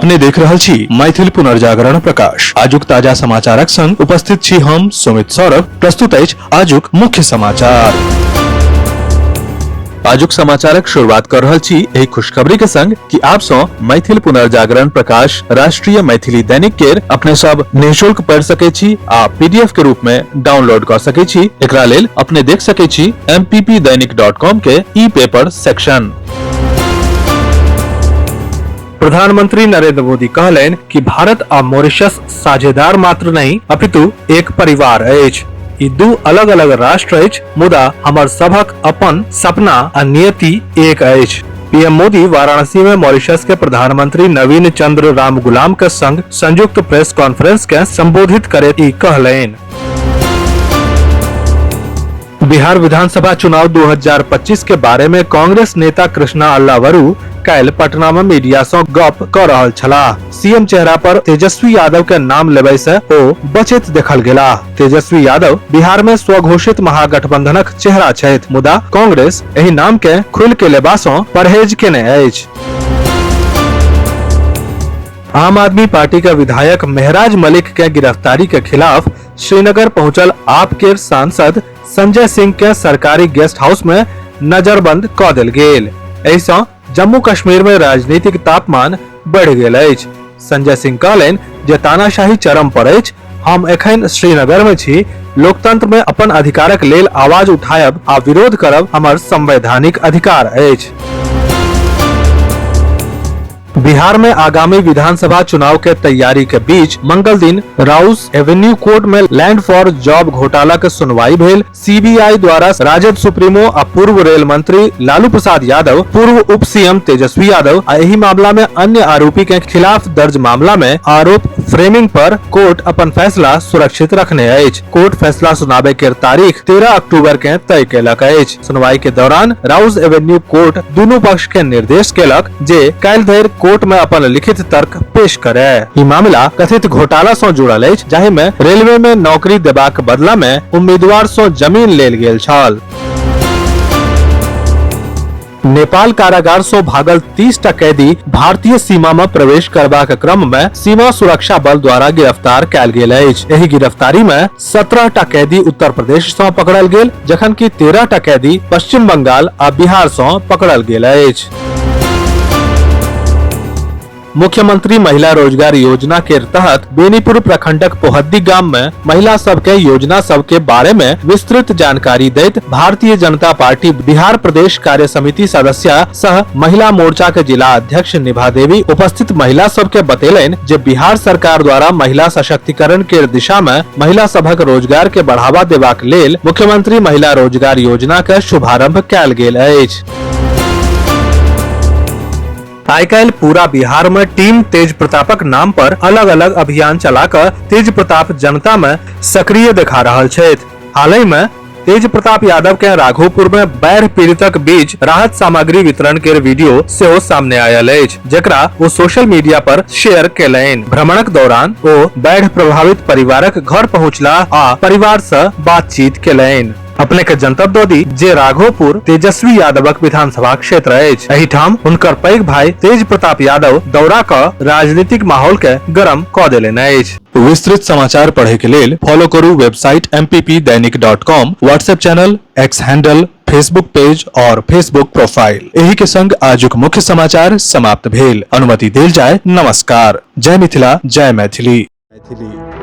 अपने देख रहल छी मैथिल पुनर्जागरण प्रकाश। आजुक ताजा समाचारक संग उपस्थित छी हम सुमित सौरभ। प्रस्तुत अछि आजुक मुख्य समाचार। आजुक समाचारक शुरुआत कर रहल छी एहि खुशखबरी के संग कि आप सं मैथिल पुनर्जागरण प्रकाश राष्ट्रीय मैथिली दैनिक केर अपने सब निःशुल्क पढ़ि सकै छी आ पीडीएफ के रूप में डाउनलोड कर सकै छी। एकरा लेल अपने देख सकै छी mppdainik.com के ई पेपर सेक्शन। प्रधानमंत्री नरेंद्र मोदी कहलनि कि भारत आ मॉरिशस साझेदार मात्र नहि अपितु एक परिवार अछि। ई दू अलग अलग राष्ट्र अछि, मुदा हमर सभक अपन सपना आ नियति एक अछि। पीएम मोदी वाराणसी में मॉरिशस के प्रधानमंत्री नवीन चंद्र राम गुलाम के संग संयुक्त प्रेस कॉन्फ्रेंस के संबोधित करैत ई कहलनि। बिहार विधानसभा चुनाव 2025 के बारे में कांग्रेस नेता कृष्णा अल्लावरू काल्हि पटना में मीडिया से गप क रहल छलाह। सीएम चेहरा पर तेजस्वी यादव के नाम लेबे से ओ बचैत देखल गेलाह। तेजस्वी यादव बिहार में स्वघोषित महागठबंधनक चेहरा छथि, मुदा कांग्रेस एहि नाम के खुलि के लेबा सं परहेज केने अछि। आम आदमी पार्टी के विधायक मेहराज मलिक के गिरफ्तारी के खिलाफ श्रीनगर पहुंचल आप के सांसद संजय सिंह के सरकारी गेस्ट हाउस में नजरबंद क देल गेल। एहि सं जम्मू कश्मीर में राजनीतिक तापमान बढ़ि गेल अछि। संजय सिंह कहलनि जे तानाशाही चरम पर अछि, हम एखन श्रीनगर में छी, लोकतंत्र में अपन अधिकारक लेल आवाज उठायब आ विरोध करब हमर संवैधानिक अधिकार अछि। बिहार में आगामी विधानसभा चुनाव के तैयारी के बीच मंगल दिन राउस एवेन्यू कोर्ट में लैंड फॉर जॉब घोटाला के सुनवाई भेल। सीबीआई द्वारा राजद सुप्रीमो आ पूर्व रेल मंत्री लालू प्रसाद यादव, पूर्व उप सीएम तेजस्वी यादव आ एहि मामला में अन्य आरोपी के खिलाफ दर्ज मामला में आरोप फ्रेमिंग पर कोर्ट अपन फैसला सुरक्षित रखने अछि। कोर्ट फैसला सुनाबे के तारीख 13 अक्टूबर के तय केलक अछि। सुनवाई के दौरान राउज एवेन्यू कोर्ट दुनू पक्ष के निर्देश केलक जे काल्हि धरि कोर्ट में अपन लिखित तर्क पेश करे। ई मामला कथित घोटाला सं जुड़ल अछि, जाहि में रेलवे में नौकरी देबाक बदला में उम्मीदवार सं जमीन लेल गेल छल। नेपाल कारागार सं भागल 30 टा कैदी भारतीय सीमा में प्रवेश करबाक क्रम में सीमा सुरक्षा बल द्वारा गिरफ्तार कयल गेल अछि। एहि गिरफ्तारी में 17 टा कैदी उत्तर प्रदेश सं पकड़ल गेल, जखन कि 13 टा कैदी पश्चिम बंगाल आ बिहार सं पकड़ल गेल अछि। मुख्यमंत्री महिला रोजगार योजना के तहत बेनीपुर प्रखंडक पोहद्दी गाम में महिला सबके योजना सबके बारे में विस्तृत जानकारी दैत भारतीय जनता पार्टी बिहार प्रदेश कार्य समिति सदस्य सह महिला मोर्चा के जिला अध्यक्ष निभा देवी उपस्थित महिला सबके बतेलनि जे बिहार सरकार द्वारा महिला सशक्तिकरण के दिशा में महिला सभक रोजगार के बढ़ावा देबाक लेल मुख्यमंत्री महिला रोजगार योजना के शुभारंभ कयल गेल अछि। आइ काल्हि पूरा बिहार में टीम तेज प्रतापक नाम पर अलग अलग अभियान चला कऽ तेज प्रताप जनता में सक्रिय देखा रहल छथि। हालहि में तेज प्रताप यादव के राघोपुर में बाढ़ि पीड़ितक बीच राहत सामग्री वितरण के वीडियो सेहो सामने आयल अछि, जेकरा ओ सोशल मीडिया पर शेयर केलनि। भ्रमणक दौरान ओ बाढ़ि प्रभावित परिवारक घर पहुंचला आ परिवार से बातचीत केलनि। अपने के जनतब दऽ दी जे राघोपुर तेजस्वी यादवक विधानसभा क्षेत्र अछि। एहिठाम हुनकर पैघ भाई तेज प्रताप यादव दौरा कऽ राजनीतिक माहौल के गरम कऽ देलनि अछि। विस्तृत समाचार पढ़े के लेल फॉलो करू website mppdainik.com, WhatsApp channel, X handle, Facebook page और फेसबुक प्रोफाइल। एही के संग आजुक मुख्य समाचार समाप्त भेल। अनुमति देल जाय। नमस्कार। जय मिथिला, जय मैथिली। मैथिली।